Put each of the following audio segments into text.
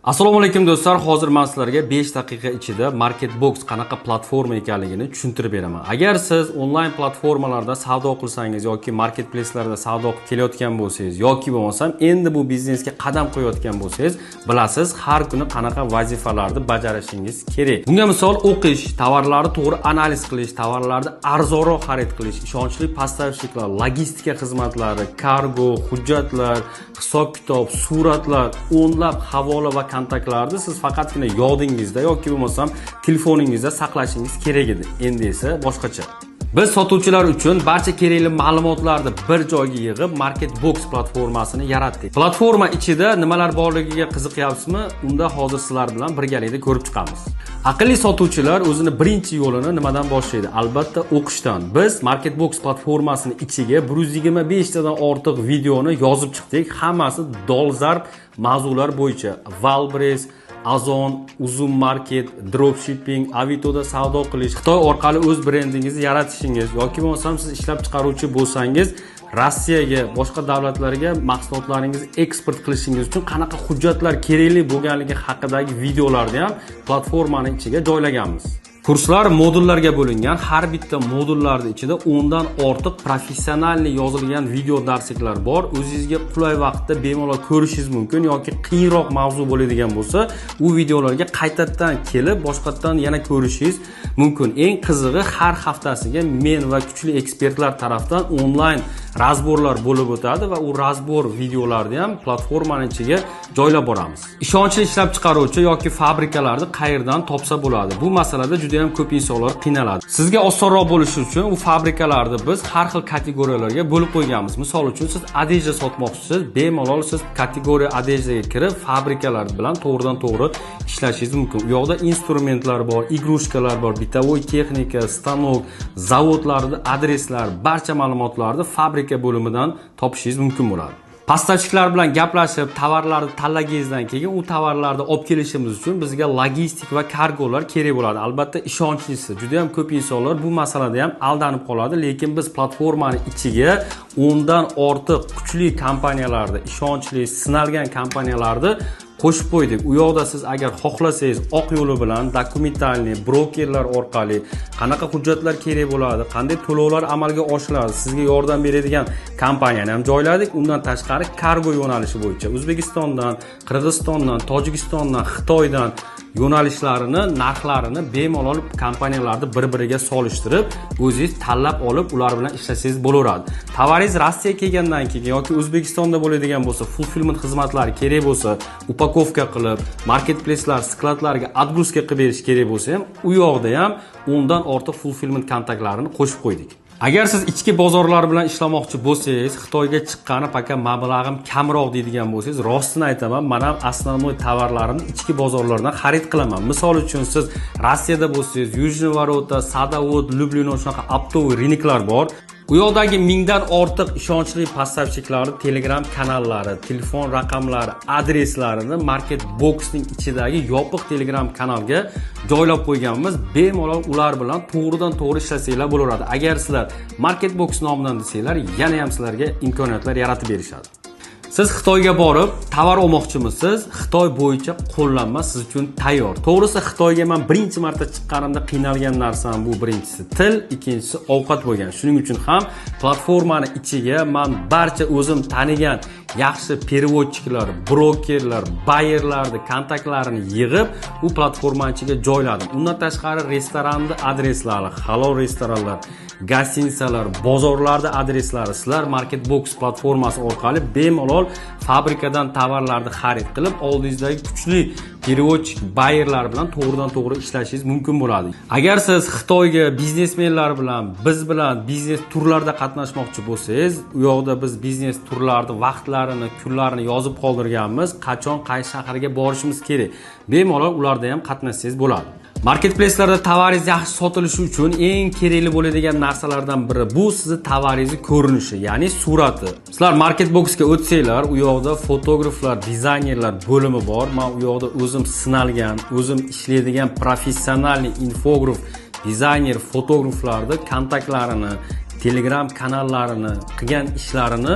Assalomu alaykum do'stlar, hozir men sizlarga 5 daqiqa ichida Marketbox qanaqa platforma ekanligini tushuntirib beraman. Agar siz onlayn platformalarda savdo qilsangiz yoki marketplacelarda savdo qilib kelayotgan bo'lsangiz yoki bo'lmasam endi bu biznesga qadam qo'yayotgan bo'lsangiz, bilasiz har kuni qanaqa vazifalarni bajarishingiz kerak. Bunga misol o'qish, tovarlarni to'g'ri analiz qilish, tovarlarni arzonroq xarid qilish, ishonchli поставщикlar, logistika xizmatlari, kargo, hujjatlar, hisob-kitob, suratlar, o'nlab havola va kontaktlarni siz faqatgina yodingizda yoki bo'lmasam telefoningizda saqlashingiz kerak edi. Endi esa boshqacha. Biz sotuvchilar uchun barcha kerakli ma'lumotlarni bir joyga yig'ib Marketbox platformasini yaratdik. Platforma ichida nimalar borligiga qiziqyapsizmi? Unda hozir sizlar bilan birgalikda ko'rib chiqamiz. Aqlli sotuvchilar o'zini birinchi yo'lini nimadan boshlaydi? Albatta o'qishdan. Biz Marketbox platformasini ichiga 125 tadan ortiq videoni yozib chiqdik. Hammasi dolzarb mavzular bo'yicha. Wildberries, Ozon, Uzum Market, dropshipping, Avitoda savdo qilish, Xitoy orqali o'z brendingizni yaratishingiz yoki bo'lmasam siz ishlab chiqaruvchi bo'lsangiz, Rossiyaga, boshqa davlatlarga mahsulotlaringizni eksport qilishingiz uchun qanaqa hujjatlar kerakli bo'lganligi haqidagi videolarni ham platformaning ichiga joylaganmiz. Kurslar modullarga bo'lingan. Har bitta modullarning ichida 10 dan ortiq professional yozilgan video darsliklar bor. O'zingizga qulay vaqtda bemalol ko'rishingiz mumkin yoki qiyinroq mavzu bo'ladigan bo'lsa, u videolarga qaytadan kelib, boshqatdan yana ko'rishingiz mumkin. Eng qizig'i, har haftasiga men va kuchli ekspertlar tarafdan onlayn разбор lar bo'lib o'tadi va u разбор videolarni ham platformaning ichiga joylab boramiz. Ishonchli ishlab chiqaruvchi yoki fabrikalarni qayerdan topsa bo'ladi? Bu masalada juda ham ko'p insonlar qiynaladi. Sizga osonroq bo'lishi uchun u fabrikalarni biz har xil kategoriyalarga bo'lib qo'yganmiz. Misol uchun siz одежда sotmoqchisiz, bemalol siz kategoriya одежда ga kirib, fabrikalar bilan to'g'ridan-to'g'ri ishlashingiz mumkin. U yoqda instrumentlar bor, игрушка lar bor, бытовой texnika, stanok, zavodlarning adreslar, barcha ma'lumotlarni fabrika bo'limidan topishingiz mumkin bo'ladi. Поставщик lar bilan gaplashib, tovarlarni tanlaganingizdan keyin u tovarlarni olib kelishimiz uchun bizga logistik va kargolar kerak bo'ladi. Albatta ishonchlisi. Juda ham ko'p insonlar bu masalada ham aldanib qoladi, lekin biz platformaning ichiga 10 dan ortiq kuchli kompaniyalarni, ishonchli, sinalgan kompaniyalarni qo'shib qo'ydik. U yoqda siz agar xohlasangiz oq yo'li bilan документальный brokerlar orqali qanaqa hujjatlar kerak bo'ladi, qanday to'lovlar amalga oshiriladi, sizga yordam beradigan kompaniyani ham joyladik. Undan tashqari kargo yo'nalishi bo'yicha O'zbekistondan, Qirg'izistondan, Tojikistondan, Xitoydan yo'nalishlarini, narxlarini bemalol kompaniyalarni bir-biriga solishtirib, o'zingiz tanlab olib, ular bilan ishlasangiz bo'laveradi. Tovaringiz Rossiyaga kelgandan keyin yoki O'zbekistonda bo'ladigan bo'lsa, fulfillment xizmatlari kerak bo'lsa, упаковка qilib, marketplacelar, skladlarga отгрузка qilib berish kerak bo'lsa ham, u yoqda ham 10 dan ortiq fulfillment kontaktlarini qo'shib qo'ydik. Agar siz ichki bozorlar bilan ishlamoqchi bo'lsangiz, Xitoyga chiqqani пока mablag'im kamroq deydigan bo'lsangiz, rostini aytaman, men ham основной tovarlarimni ichki bozorlardan xarid qilaman. Misol uchun siz Rossiyada bo'lsangiz, Южный ворота, Sadovod, Lyublino shunaqa оптовый рынок lar bor. U yoqdagi 1000 dan ortiq ishonchli поставщик larning Telegram kanallari, telefon raqamlari, adreslarini Marketboxning ichidagi yopiq Telegram kanalga joylab qo'yganmiz. Bemalol ular bilan to'g'ridan to'g'ri ishlasanglar bo'laveradi. Agar sizlar Marketbox nomidan desanglar, yana ham sizlarga imkoniyatlar yaratib berishadi. Siz Xitoyga borib tovar olmoqchimisiz? Xitoy bo'yicha qo'llanma siz uchun tayyor. To'g'risi, Xitoyga men birinchi marta chiqqanimda qiynalgan narsam bu birinchisi til, ikkinchisi ovqat bo'lgan. Shuning uchun ham platformani ichiga men barcha o'zim tanigan yaxshi переводчик lar, brokerlar, bayerlarni kontaktlarini yig'ib, u platformani ichiga joyladim. Undan tashqari restoranning adreslari, halol restoranlar, гостиница lar, bozorlarda adreslari sizlar Marketbox platformasi orqali bemalol fabrikadan tovarlarni xarid qilib, oldingizdagi kuchli переводчик bayerlar bilan to'g'ridan to'g'ri ishlashingiz mumkin bo'ladi. Agar siz Xitoyga biznesmenlar bilan, biz bilan biznes turlarda qatnashmoqchi bo'lsangiz, u yoqda biz biznes turlarni vaqtlarini, kunlarini yozib qoldirganmiz, qachon qaysi shaharga borishimiz kerak. Bemalol ularda ham qatnashsangiz bo'ladi. Marketplacelarda tovaringiz yaxshi sotilishi uchun eng kerakli bo'ladigan narsalardan biri bu sizni tovaringizni ko'rinishi, ya'ni surati. Sizlar Marketboxga o'tsanglar, u yoqda fotograflar, dizaynerlar bo'limi bor. Men u yoqda o'zim sinalgan, o'zim ishlaydigan professional infograf, dizayner, fotograflarni kontaktlarini, Telegram kanallarini, qilgan ishlarini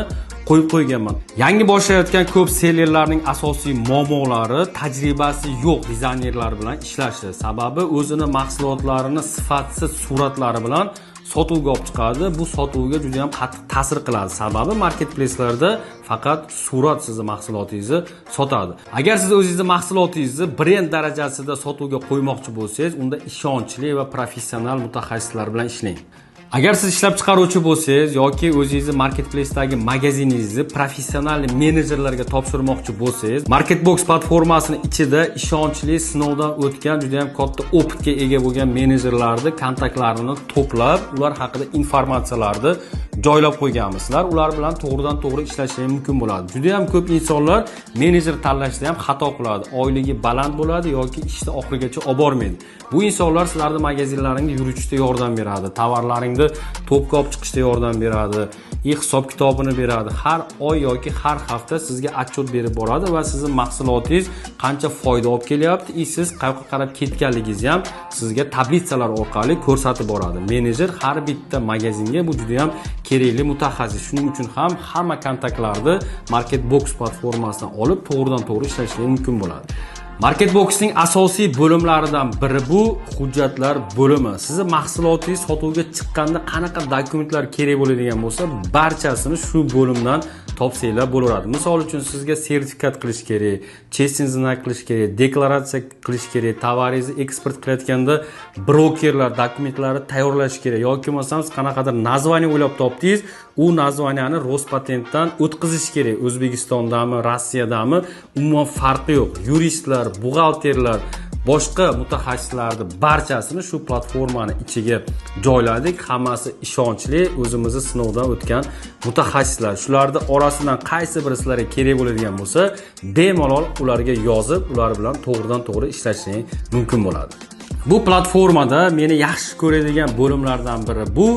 qo'yib qo'yganman. Yangi boshlayotgan ko'p sellerlarning asosiy muammolari tajribasi yo'q dizaynerlar bilan ishlashi. Sababi o'zini mahsulotlarini sifatsiz suratlari bilan sotuvga olib chiqadi. Bu sotuvga juda ham qattiq ta'sir qiladi. Sababi marketplacelarda faqat surat sizni mahsulotingizni sotadi. Agar siz o'zingizni mahsulotingizni brend darajasida sotuvga qo'ymoqchi bo'lsangiz, unda ishonchli va professional mutaxassislar bilan ishlang. Agar siz ishlab chiqaruvchi bo'lsangiz yoki o'zingizni marketplace'dagi magaziningizni professional menejerlarga topshirmoqchi bo'lsangiz, Marketbox platformasini ichida ishonchli, sinovdan o'tgan, juda ham katta опыт ga ega bo'lgan menejerlarni kontaktlarini to'plab, ular haqida informatsiyalarni joylab qo'yganmiz. Sizlar ular bilan to'g'ridan to'g'ri ishlashingiz mumkin bo'ladi. Juda ham ko'p insonlar menejer tanlashda ham xato qiladi. Oyligi baland bo'ladi yoki ishni oxirigacha olib bormaydi. Bu insonlar sizlarning magazinlaringni yuritishda yordam beradi, tovarlaringni topga olib chiqishda yordam beradi, hisob kitobini beradi. Har oy yoki har hafta sizga отчет berib boradi va sizning mahsulotingiz qancha foyda olib kelyapti, siz qayoqqa qarab ketganligingizni ham sizga tablitsalar orqali ko'rsatib boradi. Menejer har bitta magazinga bu juda ham kerakli mutaxassis. Shuning uchun ham hamma kontaktlarni Marketbox platformasidan olib to'g'ridan to'g'ri ishlashingiz mumkin bo'ladi. Marketboxning asosiy bo'limlaridan biri bu hujjatlar bo'limi. Sizni mahsulotingiz sotuvga chiqqanda qanaqa dokumentlar kerak bo'ladigan bo'lsa, barchasini shu bo'limdan topsanglar bo'laveradi. Misol uchun sizga sertifikat qilish kerak, честный знак qilish kerak, deklaratsiya qilish kerak, tovaringizni eksport qilayotganda brokerlar dokumentlarni tayyorlash kerak yoki bo'lmasam siz qanaqadir название o'ylab topdingiz, u название ni Rospatentdan o'tkazish kerak. O'zbekistondami, Rossiyadami, umuman farqi yo'q. Yuristlar, buxgalterlar, boshqa mutaxassislarni barchasini shu platformani ichiga joyladik. Hammasi ishonchli, o'zimizni sinovdan o'tgan mutaxassislar. Shularning orasidan qaysi biri sizlarga kerak bo'ladigan bo'lsa, bemalol ularga yozib, ular bilan to'g'ridan to'g'ri ishlashingiz mumkin bo'ladi. Bu platformada meni yaxshi ko'radigan bo'limlardan biri bu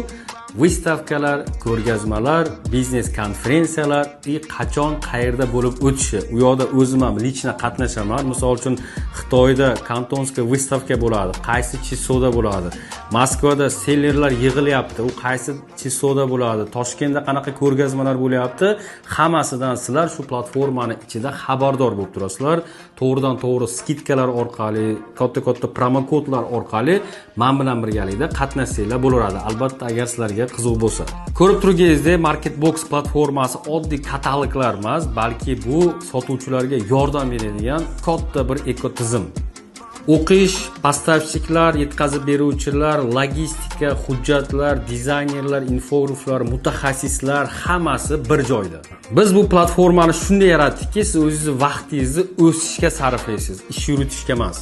выставка lar, ko'rgazmalar, biznes konferensiyalar и qachon qayerda bo'lib o'tishi. U yoqda o'zim ham лично qatnashaman. Misol uchun Xitoyda Кантонская выставка bo'ladi, qaysi число da bo'ladi. Moskvada sellerlar yig'ilyapti, u qaysi число da bo'ladi. Toshkentda qanaqa ko'rgazmalar bo'lyapti, hammasidan sizlar shu platformani ichida xabardor bo'lib turasizlar. To'g'ridan to'g'ri скидка lar orqali, katta-katta promokodlar orqali men bilan birgalikda qatnashsanglar bo'laveradi. Albatta, agar sizlarga qiziq bo'lsa. Ko'rib turganingizdek, Marketbox platformasi oddiy kataloglar emas, balki bu sotuvchilarga yordam beradigan katta bir ekotizim. O'qish, поставщик lar, yetkazib beruvchilar, logistika, hujjatlar, dizaynerlar, infograflar, mutaxassislar hammasi bir joyda. Biz bu platformani shunday yaratdikki, siz o'zingizni vaqtingizni o'sishga sarflaysiz, ish yuritishga emas.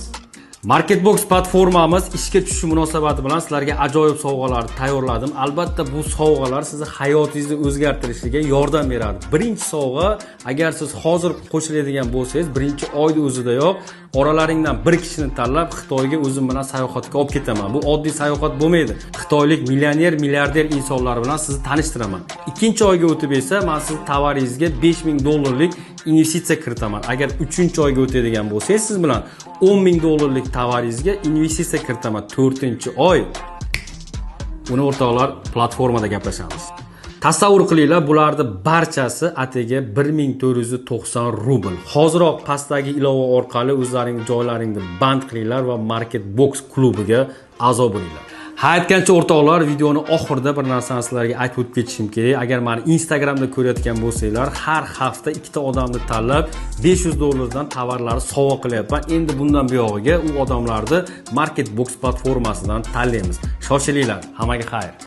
Marketbox platformamiz ishga tushishi munosabati bilan sizlarga ajoyib sovg'alar tayyorladim. Albatta bu sovg'alar sizni hayotingizni o'zgartirishiga yordam beradi. Birinchi sovg'a, agar siz hozir qo'shiladigan bo'lsangiz, birinchi oyda o'zidayoq oralaringdan bir kishini tanlab Xitoyga o'zim bilan sayohatga olib ketaman. Bu oddiy sayohat bo'lmaydi. Xitoylik millioner, milliarder insonlar bilan sizni tanishtiraman. Ikkinchi oyga o'tib esa men sizni tovaringizga 5000 dollarlik investitsiya kiritaman. Agar 3-oyga o'tadigan bo'lsangiz, siz bilan 10 000 dollarlik tovaringizga investitsiya kiritaman. 4-oy uni o'rtoqlar platformada gaplashamiz. Tasavvur qilinglar, bularni barchasi atigi 1490 rubl. Hoziroq pastdagi ilova orqali o'zlaring joylaringni band qilinglar va Market Box klubiga a'zo bo'linglar. Ha, aytgancha o'rtoqlar, videoni oxirida bir narsani sizlarga aytib o'tib ketishim kerak. Agar meni Instagramda ko'rayotgan bo'lsanglar, har hafta ikkita odamni tanlab 500 dollardan tovarlarni sovg'a qilyapman. Endi bundan buyog'iga u odamlarni Market Box platformasidan tanlaymiz. Shoshilinglar. Hammaga xayr.